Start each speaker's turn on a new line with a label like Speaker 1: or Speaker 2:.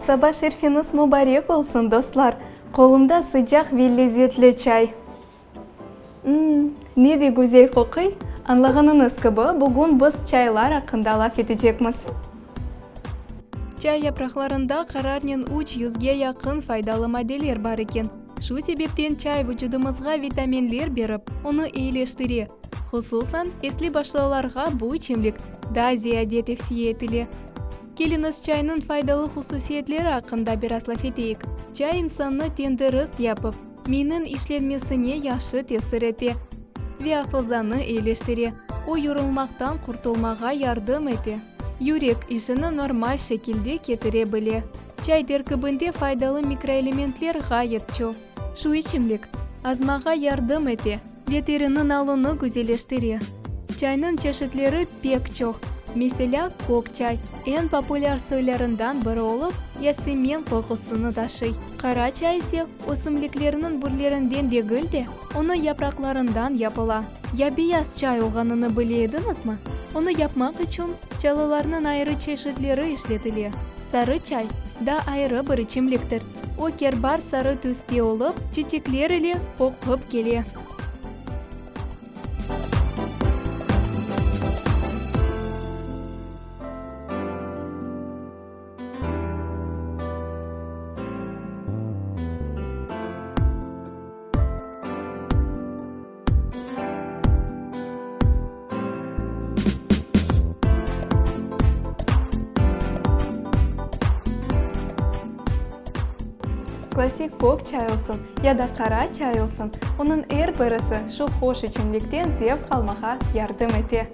Speaker 1: Saba şerfiñiz mubarek olsun, dostlar! Qolumda sıcaq ve lezetli çay. Mmm, ne de güzel qoquy! Añlağanıñız kibi, bugün biz çaylar aqqında laf etecekmiz. Çay yapraqlarında qararnen üç yüzge yaqın faydalı maddeler bar eken. Şu sebepten çay vucudımızğa vitaminler berip, onı eyileştire. Hususan, esli başlılarğa bu içimlik daa ziyade tevsiye etile. Keliñiz, çaynıñ faydalı hususiyetleri aqqında biraz laf eteyik. Çay insannı tendirist yapıp, miyniñ işlenmesine yahşı tesir ete ve afızanı eyileştire. O, yorulmaqtan qurtulmağa yardım ete, yürek işini normal şekilde ketire bile. Çay terkibinde faydalı mikroelementler ğayet çoq. Şu içimlik azmağa yardım ete ve teriniñ alını güzelleştire. Çaynıñ çeşitleri pek çoq. Meselâ, kök çay, eñ populâr soylarından biri olıp, yasemen qoqusını taşıy. Qara çay ise ösümliklerniñ bürlerinden degil de, onıñ yapraqlarından yapıla. Ya beyaz çay olğanını bile ediñizmi? Onı yapmaq içün çalılarnıñ ayrı çeşitleri işletile. Sarı çay da ayrı bir içimliktir. O kerbar sarı tüste olıp, çiçekler ile qoqup kele. Klassik kök çay olsun ya da qara çay olsun, onıñ er birisi şu hoş içimlikten zevq almağa yardım ete.